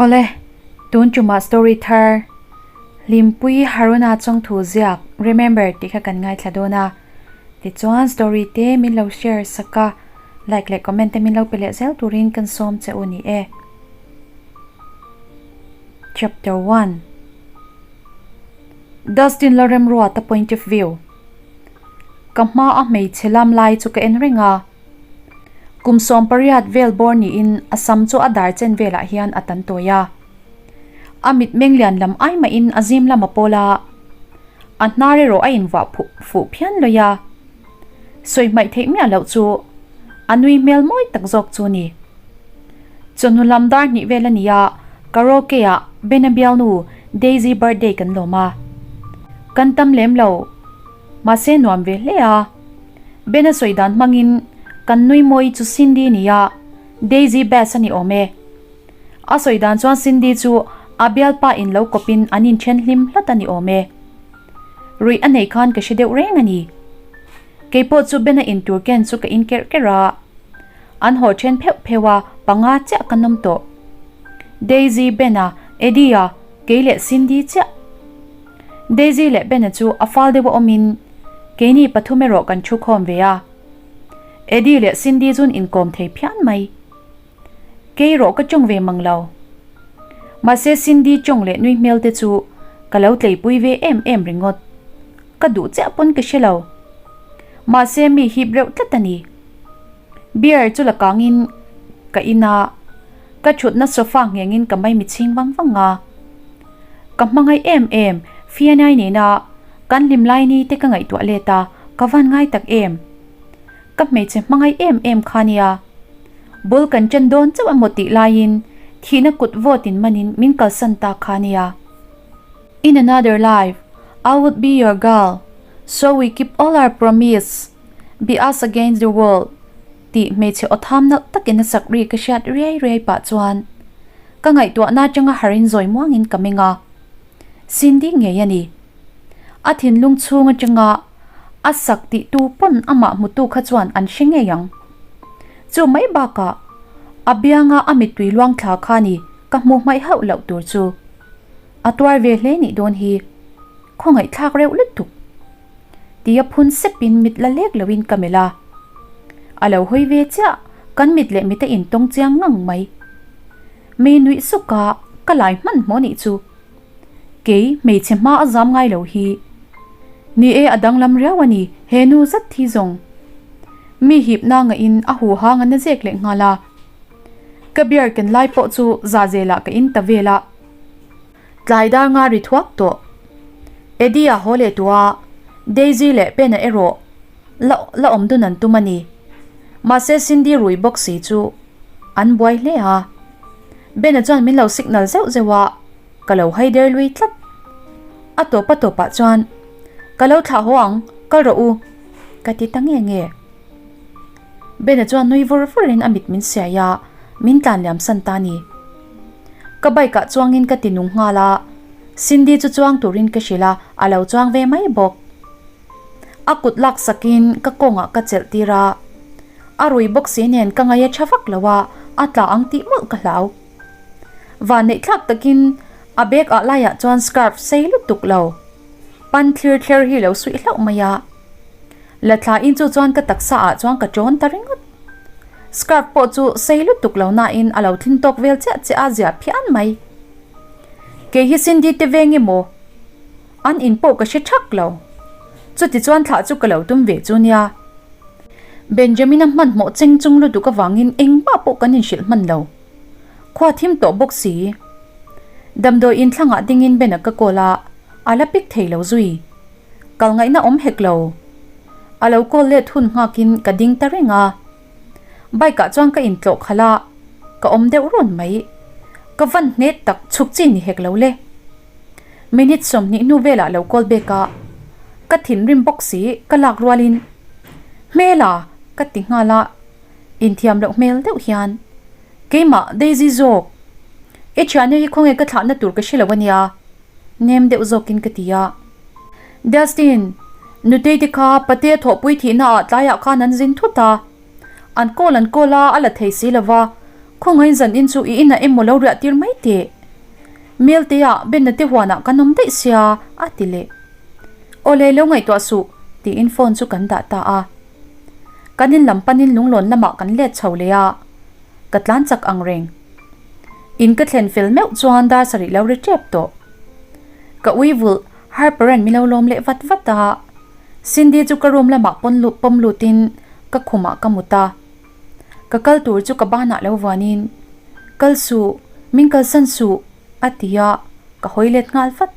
Awle, tun tumah story thar Hlimpui Haruna chawngthu ziak Remember tih kha kan ngaithla dawn a. Tichuan story te min lo share sak a, like leh comment te min lo pe leh zel turin kan sawm che u ni e. Chapter 1 Dustin Lalremruata point of view Ka hma a hmeichhe lam lai chu ka en reng a. Kum 18 vel bawr niin a sam chu a dar chen velah hian a tan tawi a. A mitmeng lian lam ai mahin a zim lam a pawl a. A hnar erawh a invuah phuh fuh phian lawih a. Sawi hmaih theih miah loh chu a nui hmel mawi tak zawk chu a ni. Chawhnu lam dar hnih vel a ni a, karaoke ah Bena bialnu Daisy birthday kan lawm a. Kan tam lem lo, mahse nuam ve hle a. Bena sawi dan hmangin kan nui mawi chu Cindy ni a, Daisy best a ni awm e. A sawi dan chuan Cindy chu a bialpa in lo kawpin an inthen hlim hlat a ni awm e. Ruih a nei khan ka hre deuh reng a ni. Keipawh chu Bena intur ken chu ka in kerh kerh a. An haw then pheuh pheuh a, panga chiah ka nawm tawh. Daisy, Bena, Eddie-a, kei leh Cindy chiah. Daisy leh Bena chu a fal deuh a awmin keini pathum erawh kan thu khawm ve a. Eddie leh Cindy chun inkawm thei phian mai. Kei rawh ka tawng ve mang lo. Mahse Cindy tawng leh nui hmel te chu ka lo tleipui ve em em ringawt. Ka duh chiah pawn ka hre lo. Mahse mi hip reuh tlat a ni. Beer chu la kangin ka in a, ka thutna sofa nghengin ka mai michhing vang vang a. Ka hmangaih em em, Fianai nena kan hlim lai ni te ka ngaihtuah let a, ka van ngai tak em. Ka hmeichhe hmangaih em em kha nia. Bul kan chen dawn chauh emaw tih laiin thihna kut vawtin manin min kalsan ta kha nia. In another life, I would be your girl, so we keep all our promise. Be us against the world tih hmeichhe aw tham nalh takin a sak ri ka hriat riai riai pah chuan ka ngaihtuahna atanga harin zawi muangin ka meng a. Cindy ngei a ni. A thinlung chhung atanga a sak tih tu pawn amah hmutu kha chuan an hre ngei ang. Chu mai bakah a bianga a mittui luang thla kha ni ka hmuh hmaih hauh loh tur chu a tuar ve hle nih dawn hi khawngaihthlak reuh lutuk. Tia phun sepin mit la lek loin ka melh a. A lo hawi ve chiah, kan mit leh mit a intawng chiang ngang mai. Mi nuih suk a, ka lai hmanhmawh nih chu. Kei hmeichhe hma a zam ngai lo hi. Ni e a danglam riau a ni, he nu zat thi zawng. Mi hipna ngahin a huhang a na zek leh nghal a. Ka beer ken lai pawh chu za zelah ka in ta vel a. Tlai dar nga ri thuak tawh. Eddie a haw leh tawh a, Daisy leh Pena erawh la la awm dun an tum a ni. Mahse Cindy rui bawk si chu an buai hle a. Bena chuan min lo signal zeuh zeuh a, ka lo hai der lui tlat. A tawp a tawpah chuan, Ka lo thlah haw ang, kal rawh u, ka ti ta nge nge. Bena chuan nui vur vurin a mit min siai a, min tlan liam san ta ni. Ka bike ah chuangin ka ti nung nghal a, Cindy chu chuang turin ka hrilh a, a lo chuang ve mai bawk. A kut lak sakin ka kawngah ka chelh tir a, a rui bawk si nen ka ngaih a tha vak lo a, a tla ang tih mawlh ka hlau. Vanneih thlak takin a bag ah laiah chuan scarf sei lutuk lo, pan thlir thler hi lo suih hlauh mai a. La thla in chu chuan ka taksa ah chuan ka tawn ta ringawt. Scarf pawh chu sei lutuk lo nain a lo thlin tawk vel chiah chiah a zia phian mai. Kei hi Cindy te veng emaw an in pawh ka hre thak lo. Chuti chuan thlah chu ka lo tum ve chu nia. Benjamin-a hmanhmawh cheng chung lutuk avangin engmah pawh kan inhrilh hman lo. Khua thim tawh bawk si. Damdawi in thlangah dingin Ben-a ka call a, a la pick thei lo zui. Kal ngaihna awm hek lo. A lo call let hun nghakin ka ding ta reng a. Bike ah chuan ka intlawh khalh a, ka awm deuh run mai. Ka van hne tak chhuk chi ni hek lo le. Minute 20 hnu velah lo call back a, ka thinrim bawk si ka lak rualin Hmela! ka ti nghal a, inthiam loh hmel deuh hian Keimah Daisy zawk, i thianna hi khawnge ka thlahna tur ka hre lo ania. Nem deuh zawkin ka ti a. Dustin, Nutei te kha Patea thawhpui thihna ah tlaiah khan an zin thut a. An call an call a, a la thei si lova. Khawngain zan in chu i inah emaw lo riah tir mai teh. Meltea Bena te huanah kan awm daih sia a ti leh. Awle lo ngaihtuah suh tiin phone chu kan dah ta a. Kan in lam panin lunglawn lamah kan let chho leh a, ka tlan chak ang reng. In ka thlen fel meuh chuan dar sarih lo ri tep tawh. Ka ui vulh Harper-a'n mi lo lawm leh vat vat a, Cindy chu ka room lamah pawn lut pawm lutin ka khumah ka mut a. Ka kal tur chu ka banah lo vuanin, Kal suh, min kalsan suh, a ti a, ka hawi let nghal vat.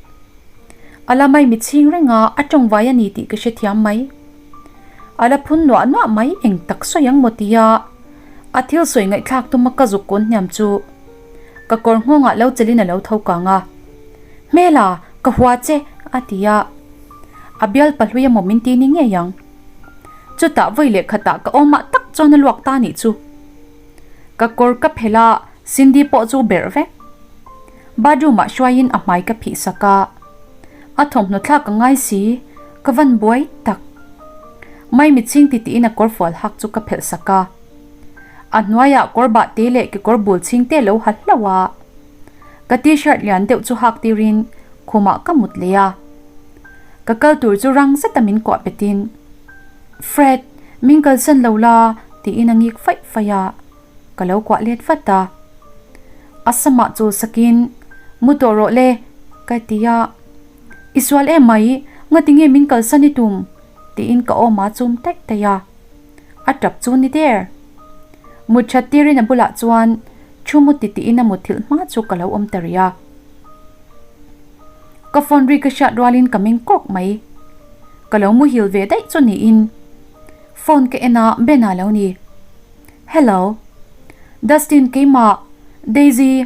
A la mai mitchhing reng a, a tawngvai a ni tih ka hrethiam mai. A la phun nuah nuah mai eng tak sawi ang maw tia a thil sawi ngaihthlak tuma ka zuk kun hniam chu ka kawr nghawngah lo chelin a lo tho kang a, Hmela, ka hua che, a ti a. A bial pahlui emaw min ti ni ngei ang. Chutah vawi leh khatah ka awmah tak chuan a luak ta nih chu. Ka kawr ka phelh a, Cindy pawh chu berh vek. Bathroom ah hruaiin a hmai ka phih sak a. A thawmhnaw thlak ka ngai si, ka van buai tak. Maimi chhing ti tiin a kawr fual hak chu ka phelh sak a. A hnuaiah kawr bah te leh kekawr bul chhing te lo ha hlauh a. Ka t-shirt lian deuh chu hak tirin khumah ka mut leh a. Ka kal tur chu rang zeta min kuah petin, Fred, min kalsan lo la tiin a ngik faih faih a. Ka lo kuah let vat a. A samah chul sakin, Mu tawh rawh le, ka ti a. I sual em mai, ngatinge min kalsan i tum? tiin ka awm a chum taih taih a. A tap chu ni der. Mut that tirin a bulah chuan thu mu ti tiin a mutthilh hma chu ka lo awm ta rih a. Ka phone ri ka hriat rualin ka meng kawk mai. Ka lo muhil ve daih chu niin phone ka en a, Ben-a lo ni. Hello. Dustin keimah, Daisy,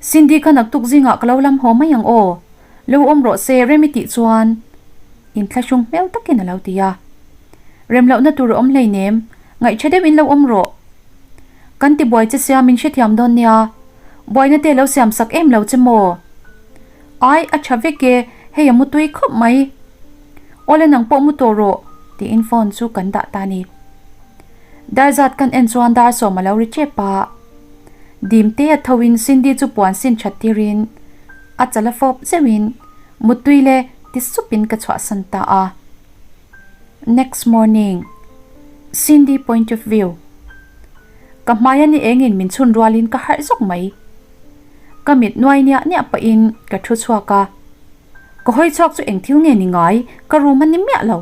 Cindy kha naktuk zingah ka lo lam haw mai ang aw, lo awm rawh se rem i tih chuan inthlahrung hmel takin a lo ti a. Rem lohna tur a awm hleinem, ngaihṭha deuhin lo awm rawh. Kan ti buai che sia min hrethiam dawn nia, buaina te lo siam sak em lo che maw? Ai, a ṭha vek e, hei a mutui khawp mai. Awle nang pawh mu tawh rawh, tiin phone chu kan dah ta ni. Dar zat kan en chuan dar sawm a lo ri tep a. Dim te a tho in Cindy chu puan sin that tir in a chal a fawp zeuh in Muttui le ti sup in ka chhuahsan ta a. Next morning. Cindy point of view. Ka hmai a ni eng in min chhun rual in ka harh zawk mai. Ka mit nuai niah niah pah in ka thu chhuak a. Ka hawi chhuak chu eng thil nge ni ngai, ka room a ni miah lo.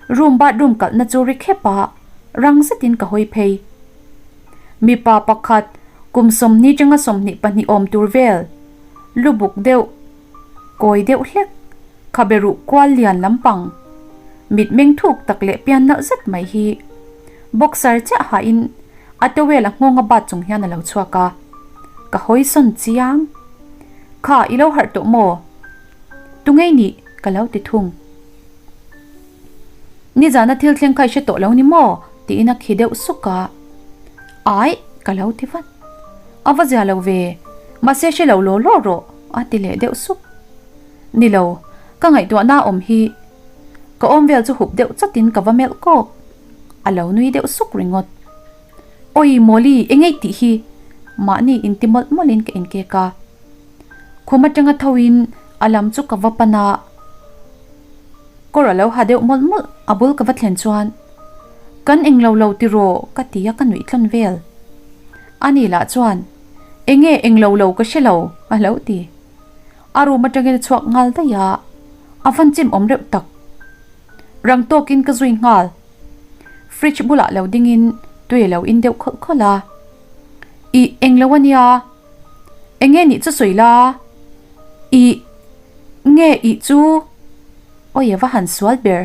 Room bathroom kalhna chu ri khep a, rang zetin ka hawi phei. Mipa pakhat, kum 30 tanga 22 awm tur vel, lu buk deuh, kawi deuh hlek, khabe ruh kual lian lampang, mitmeng thuk tak leh pian nalh zet mai hi boxer chiah hain a towel a nghawng a bat chung hian a lo chhuak a, ka hawi sawn chiang. Kha i lo harh tawh maw? Tungei nih ka lo ti thung. Nizana thil thleng kha i hre tawh lo ni maw? tiin a khi deuh suk a. Aih, ka lo ti vat. A va zia lo ve, mahse hre lo law law rawh, a ti leh deuh sup. Ni lo, ka ngaihtuahna a awm hi. Ka awm vel chu hup deuh chawtin ka va melh kawk. A lo nui deuh suk ringawt. Awi Mawli, engei tih hi? Mahni inti mawlh mawlhin ka inkek a. Khum atanga thoin a lam chu ka va pan a, kawr a lo ha deuh mawlh mawlh, a bul ka va thlen chuan, Kan englo lo ti rawh ka ti a ka nuih tlawn vel. Ani lah chuan, Enge englo lo ka hre lo a lo ti. A room atangin a chhuak nghal daih a, a van chim awm reuh tak. Rang tawkin ka zui nghal. Fridge bulah lo dingin tui a lo in deuh khawlh khawlh a. Ih, englo a nia. Enge nih chu sawi la? Ih, nge ih chu? Awi a va han sual ber.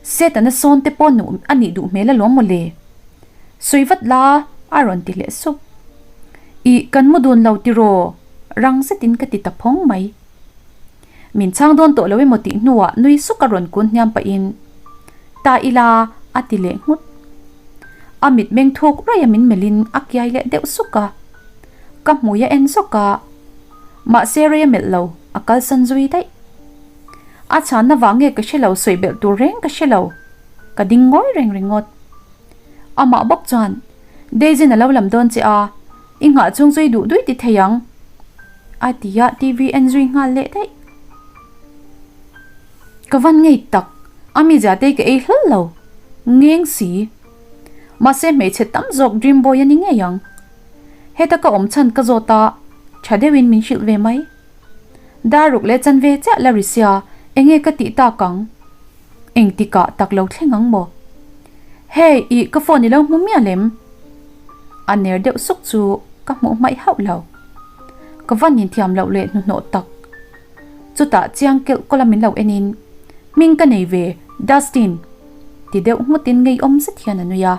Setana sawn te pawh nuh a nih duh hmel alawm mawle. Sawi vat la, a rawn ti leh sup. Ih, kan mu dun lo tiraw? Rang zetin ka ti ta phawng mai. Min chhang dawn tawh lo emaw tih hnuah nui suk a rawn kun hniam pahin, Ta ila, a ti leh nghut. A mitmeng thuk raih a min melhin a kiai leh deuh suk a. Ka hmui a en zawk a. Mahse rei a melh lo, a kalsan zui daih. A chhanna vang nge ka hre lo sawi belh tur reng ka hre lo. Ka ding ngawi reng ringawt. Amah bawk chuan, Daisy-in a lo lam dawn che a, i nghah chhung chu i duh duih ti thei ang. A ti a, TV en zui nghal leh daih. Ka van ngei tak, a mizia te ka ei hlawl lo. Ngeng si. Mahse hmeichhe tam zawk dream boy a ni ngei ang. Heta ka awm chhan ka zawt a, tha deuhin min hrilh ve mai. Dar ruk leh chan ve chiah la ri sia, enge ka tih tak ang? Engtikah tak lo thleng ang maw? Hey, ih ka phone i lo hmu miah lem? A ner deuh suk chu ka hmuh hmaih hauh lo. Ka van inthiam loh leh hnuhnawh tak. Chutah chiang kelh kawla min lo enin, Hming ka nei ve, Dustin! ti deuh ngawtin ngeiawm zet hian a nui a.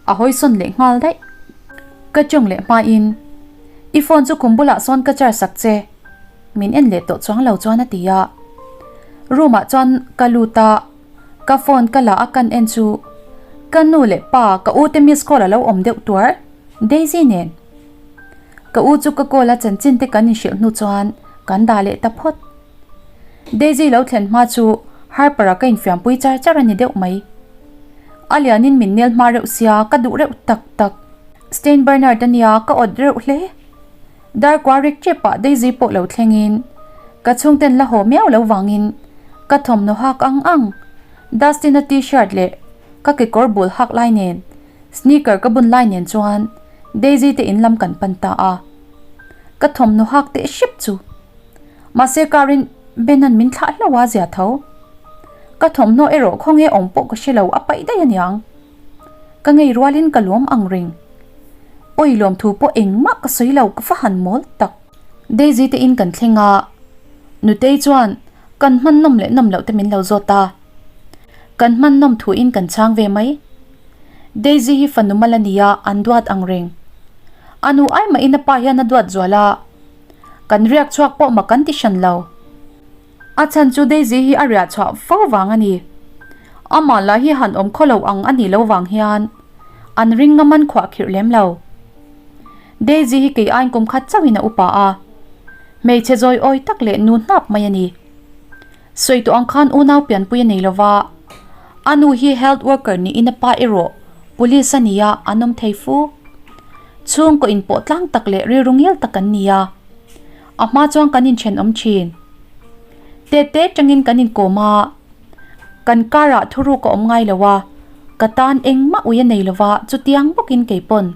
A hawisawn leh nghal daih. Ka chawng leh hmain, I phone chu khum bulah sawn ka charge sak che. Min en leh tawh chuang lo chuan a ti a. Room ah chuan ka lut a, ka phone ka la a kan en chu ka nu leh pa ka u te miss call a lo awm deuh tuar Daisy nen. Ka u chu ka call a chanchin te kan inhrilh hnu chuan kan dah leh ta phawt. Daisy lo thlen hma chu Harper a ka infiampui char char a ni deuh mai. A lianin min nel hma reuh sia ka duh reuh tak tak. Stain Bernard a nia ka awt reuh hle. Darkua rik tep ah Daisy pawh lo thlengin ka chhungten la haw miau lo vangin ka thawmhnaw hak ang ang Dustin-a t-shirt leh ka kekawr bul hak lai nen sneaker ka bun lai nen chuan Daisy te in lam kan pan ta a. Ka thawmhnaw hak teh hrep chu. Mahse car-in Ben-a'n min thlah hlauh a zia tho. Ka thawmhnaw erawh khawnge awm pawh ka hre lo a paih daih aniang. Ka ngei rualin ka lawm ang reng. Awi lawmthu pawh engmah ka sawi lo ka va han mawl tak. Daisy te in kan thleng a, Nutei chuan kan hman nawm leh nawm loh te min lo zawt a. Kan hman nawm thu in kan chhang ve mai. Daisy hi fanu mal a nia an duat ang reng. A nu ai mahin a pa hian a duat zual a, kan riak chhuak pawh mak kan ti hran lo. A chhan chu Daisy hi a riah chhuah fo vang a ni. Amah lah hi han awm khaw lo ang a nih loh vang hian an ring ngam an khuah khirh lem lo. Daisy hi kei aiin kum khat chauhin a upa a, hmeichhe zawi awi tak leh nu hnap mai a ni. Sawi tawh ang khan unau pianpui a nei lo va, a nu hi health worker niin a pa erawh police a ni a, an awm thei fu. Chhungkaw inpawh tlang tak leh rilru ngel tak an ni a. A hma chuan kan inthenawm thin. Tete tangin kan inkawm a, kan car ah thuruk a awm ngai lo a, ka tan engmah ui a nei lo va chutiang bawkin kei pawn.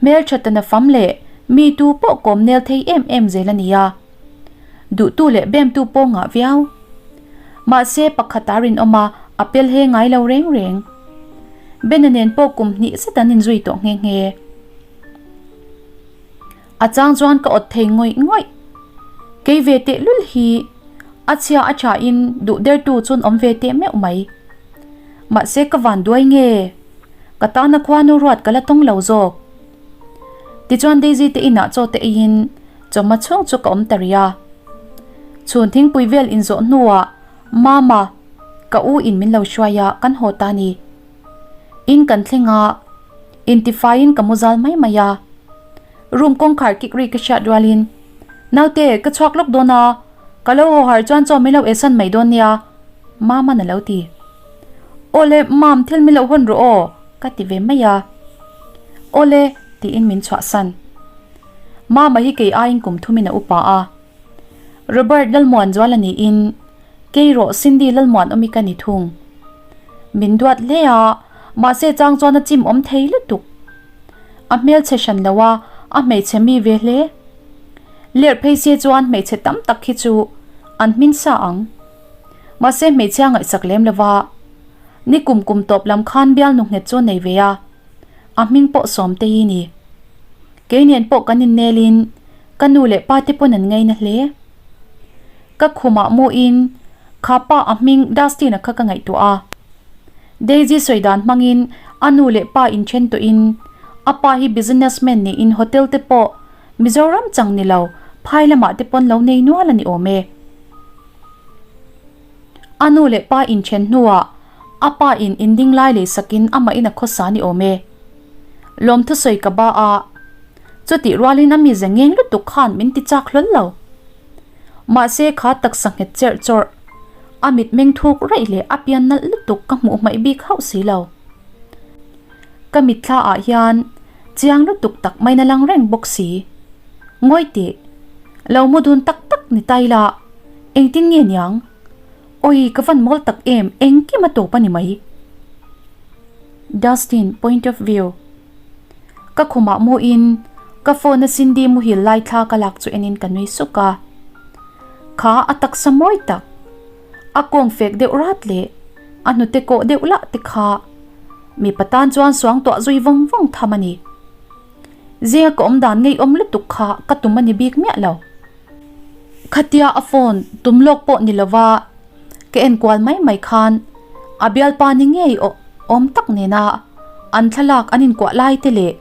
Hmelthatana fam leh mi tu pawh kawm nel thei em em zel a ni a, duhtu leh bemtu pawh ngah viau. Mahse pakhat a rinawm a, a pel he ngai lo reng reng. Bena nen pawh kum hnih zet an inzui tawh nghe nghe. A chang chuan ka awt thei ngawih ngawih. Kei ve teh lul hi a chhia a tha in duh dertu chuan awm ve teh meuh mai. Mahse ka van duai nge? Ka tana khuanu ruat ka la tawng lo zawk. Tichuan Daisy te inah chaw te eiin chawhma chhung chu ka awm ta rih a. Chhun thingpui vel inzawh hnuah Mama, ka u in min lo hruai a kan haw ta ni. In kan thleng a, intifaiin ka mu zal mai mai a. Room kawngkhar kik ri ka hriat rualin, Naute, ka chhuak lawk dawn a, ka lo haw har chuan chaw min lo esan mai dawn nia, Mama'n a lo ti. Awle, Mam, thil min lo hawn rawh aw, ka ti ve mai a. Awle, tiin min chhuahsan. Mama hi kei aiin kum thumin a upa a. Robert Lalmuanzuala niin kei rawh Cindy Lalmuanawmi ka ni thung. Min duat hle a, mahse chang chuan a chim awm thei lutuk. A hmelchhe hran lo a, a hmeichhe mi ve hle. Lerh phei se chuan hmeichhe tam tak hi chu an hmin sa ang. Mahse hmeichhia ngaihsak lem lo va, ni kum kum tawp lam khan bialnu nghet chu a nei ve a, a hming pawh Sawmtei ni. Kei nen pawh kan innelin Ka nu leh pa te pawn an ngaina hle. Ka khumah muin kha pa a hming Dustin-a kha ka ngaihtuah a. Daisy sawi dan hmangin a nu leh pa inthen tawhin a pa hi businessman niin hotel te pawh Mizoram chang ni lo phai lamah te pawn lo nei nual a ni awm e. A nu leh pa inthen hnuah a pa in inding lai lei sakin amahin a khawsa ni awm e. Lawmthusawi ka ba a. Chutih rualin a mize ngeng lutuk khan min ti chak hlawl lo. Mahse kha taksa nghet cherh chawrh, a mitmeng thuk raih leh a pian nalh lutuk ka hmuh hmaih bik hauh si lo. Ka mitthla ah hian chiang lutuk tak mai na lang reng bawk si. Ngawi teh, lo mu dun tak tak ni ta ila, engtin nge niang? Awi, ka van mawl tak em, engkim a tawp a ni mai. Dustin point of view. Ka khumah muin ka phone a Cindy muhil lai thla ka lak chu enin ka nui suk a. Kha a taksa mawi tak, a kawng fek deuh rat leh a hnute kawh deuh lah te kha mipa tan chuan suang tuah zui vawng vawng tham a ni. Zinga ka awm dan ngeiawm lutuk kha ka tum a ni bik miah lo. Khatia a phone tum lawk pawh ni lova ka enkual mai mai khan a bialpa ni ngei awm tak nena an thlalak an inkuah lai te leh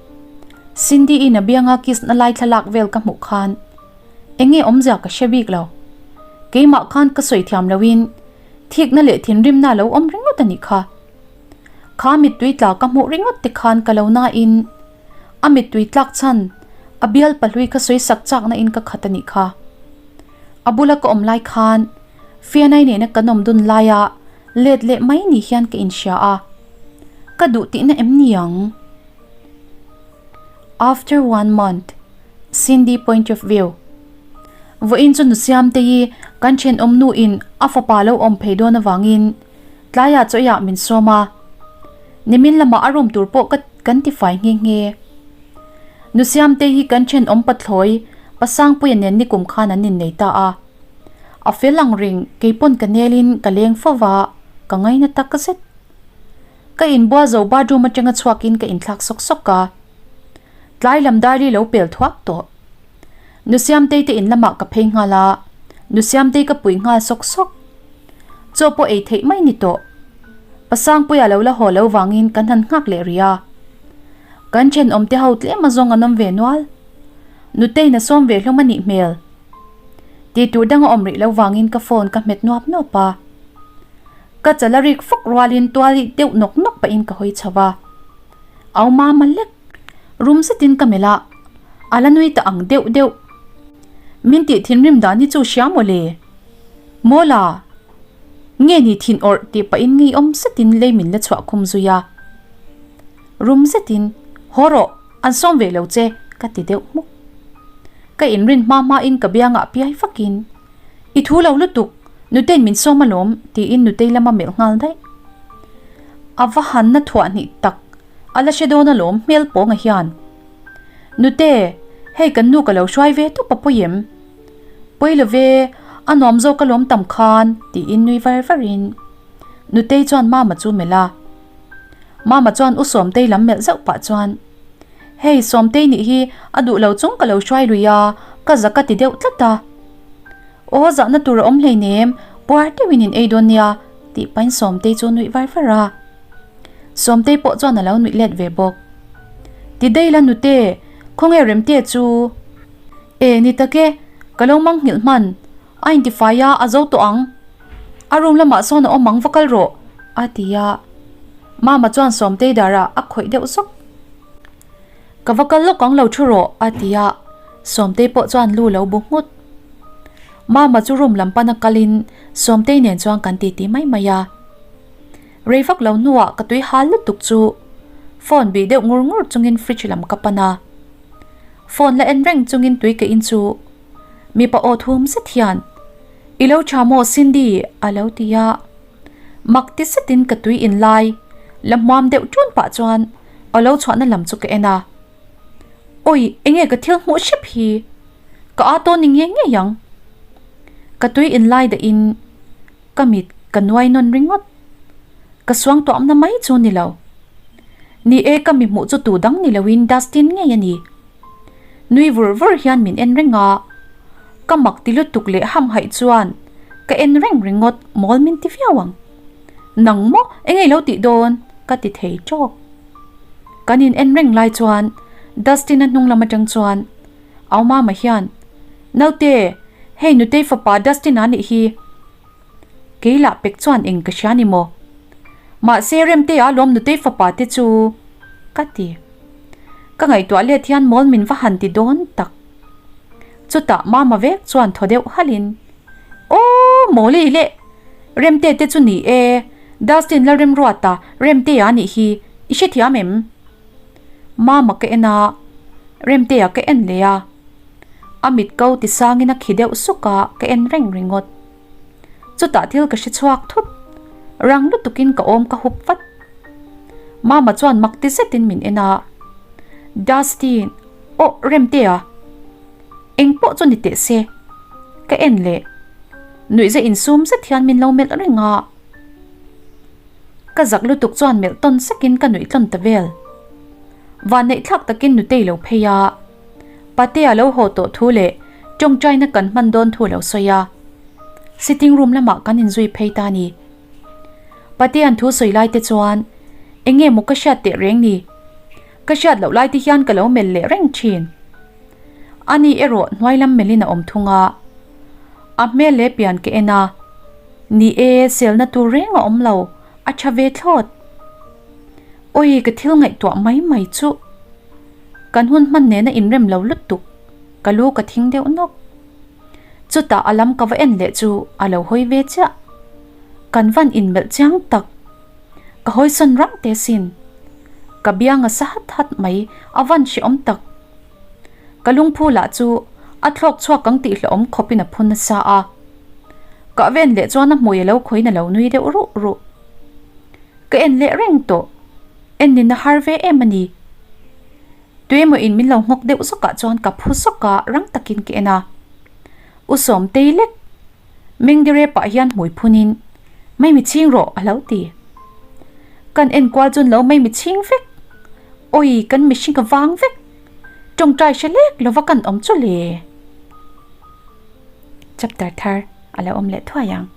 Cindy-in a bianga kiss na lai thlalak vel ka hmuh khan eng nge awmzia ka hre bik lo. Keimah khan ka sawi thiam loin thikna leh thinrimna a lo awm ringawt a nih kha. Kha mittui tla ka hmuh ringawt te khan ka lo nain a mittui tlak chhan a bial pahlui ka sawi sak chakna in ka khat a nih kha. A bula ka awm lai khan Fianai nena kan awm dun laia let leh mai ni hian ka inhria a, ka duh tihna em ni ang? After one month, Cindy point of view. Vawiin chu Nusiamte hi kan thenawm nu in a fapa lo awm phei dawn avangin Tlaiah chawiah min sawm a, nimin lamah a room tur pawh ka kan ti fai nghe nghe. Nusiamte hi kan thenawm pathlawi Pasangpuia nen nikum khan an innei ta a. A fel ang reng keipawn ka nelin ka leng fo va, ka ngaina tak zet. Ka inbual zo bathroom atanga chhuakin ka inthlak sawk sawk a. Tlai lam dar hi lo pel thuak tawh. Nusiamtei te in lamah ka phei nghal a, Nusiamtei ka pui nghal sawk sawk. Chaw pawh ei theih mai ni tawh. Pasangpuia lo la haw lo vangin kan han nghak leh rih a. Kan thenawm te ho tlem a zawng an awm ve nual. Nuteiin a sawm ve hlawm a nih hmel. Tih tur dang a awm rih lo vangin ka phone ka hmet nuap nuap a. Ka chal a rik fuk rualin tual deuh nawk nawk pahin ka hawi chho a. Au mama lek. Rum zetin ka melh a, a la nui ta ang deuh deuh. Min tih thinrim dan hi chu hria maw le? Mawla! Nge ni thin awrh tih pahin ngeiawm zetin lei min la chhuah khum zui a. Rum zetin, Haw rawh, an sawm ve lo che, ka ti deuh hmuk. Ka inrin hma hmain ka biangah piai fakin, I thu lo lutuk, Nutei'n min sawm alawm, tiin Nutei lama melh nghal daih. A va hanna thuah hnih tak, a la hre dawn alawm hmel pawnga hian. Nute, hei kan nu ka lo hruai ve tawp a pawi em? Pawi lo ve, a nuam zawk alawm tam khan, tiin nui var varin Nutei chuan Mama chu melh a. Mama chuan U Sawmtei lam melh zauh pah chuan, Hei Sawmtei nih hi a duh lo chung ka lo hruai lui a, ka za ka ti deuh tlat a. Aw zahna tur a awm hleinem, puar deuhin in ei dawn nia, tih pahin Sawmtei chu nuih var var a. Sawmtei pawh chuan a lo nuih let ve bawk. Ti daih la nute, khawnge Remte chu? E ni tak e, ka lo mang nghilh hman, a intifai a, a zo tawh ang. A room lamah sawn a awm ang va kal rawh, a ti a. Mama chuan Sawmtei darah a khawih deuh zawk. Ka va kal lawk ang lo thu rawh, a ti a. Sawmtei pawh chuan lu lo bu nghut. Mama chu room lam pana kalin Sawmtei nen chuan kan titi mai mai a. Rei vak lo hnuah ka tui hal lutuk chu phone bih deuh ngur ngur chungin fridge lam ka pan a. Phone la en reng chungin tui ka in chu mipa aw thum zet hian, I lo tha maw Cindy? a lo ti a. Mak ti zetin ka tui in lai la hmuam deuh ṭun pah chuan a lo chhuahna lam chu ka en a. Awi, enge ka thil hmuh hrep hi? Ka aa tawn ni ngei ngei ang. Ka tui in lai dahin ka mit ka nuai nawn ringawt. Ka suang tuahna mai chu ni lo. Ni e ka mi hmuh chu tu dang ni loin Dustin ngei a ni. Nui vur vur hian min en reng a, ka mak ti lutuk leh hamhaih chuan ka en reng ringawt mawl min ti viau ang. Nang maw eng ei lo tih dawn? ka ti thei tawk. Kan in en reng lai chuan Dustin-a hnung lam atang chuan Au Mama hian, Naute, hei nutei fapa Dustin-a nih hi. Kei lah pek chuan eng ka hria ni maw? Mahse Remtea lawm nutei fapa te chu ka ti. Ka ngaihtuah let hian mawl min va han ti dawn tak. Chutah Mama vek chuan thaw deuh halhin, Aw Mawli leh Remte te chu ni e, Dustin Lalremruata Remtea nih hi i hrethiam em? Mama ka en a, Remtea ka en leh a. A mit ko ti sangin a khi deuh suk a, ka en reng ringawt. Chutah thil ka hre chhuak thut. Rang lutukin ka awm ka hup vat. Mama chuan mak ti zetin min en a. Dusty, Aw Remtea, eng pawh chu ni teh se. Ka en leh. Nuihza insum zet hian min lo melh reng a. Ka zak lutuk chuan melh tawn sakin ka nuih tlawn ta vel. Vanneih thlak takin nutei lo phei a. Patea lo haw tawh thu leh tawngtaina kan hman dawn thu lo sawi a. Sitting room lamah kan inzui phei ta ni. Patea'n thu sawi lai te chuan eng nge maw ka hriat teh reng ni? Ka hriat loh lai te hian ka lo melh leh reng thin. Ani erawh hnuai lam melhin a awm thung a. A hmel leh pian ka en a. Ni e, selna tur reng a awm lo, a tha ve thlawt. Awi ka thil ngaihtuah mai mai chuh. Kan hun hman nena inrem lo lutuk, ka lu ka thing deuh nawk. Chutah a lam ka va en leh chu a lo hawi ve chiah. Kan van inmelh chiang tak. Ka hawi sawn rang te sin. Ka biang a sa hat hat mai, a van hrehawm tak. Ka lungphu lah chu a thlawk chhuak ang tih hlauhawm khawpin a phun nasa a. Ka ven leh chuan a hmui a lo khawiin a lo nui deuh ruh ruh. Ka en leh reng tawh. En nin a har ve em a ni. Tuemaw in min lo nghawk deuh zawkah chuan ka phu zawk a, rang takin ka en a. U Sawmtei lek Mengdire pah hian hmui phunin Maimi chhing rawh a lo ti. Kan en kual chun lo Maimi chhing vek. Awi kan mihring ka vang vek. Tawngtai hre lek lova kan awm chu le. Chapter thar a lo awm leh thuai ang.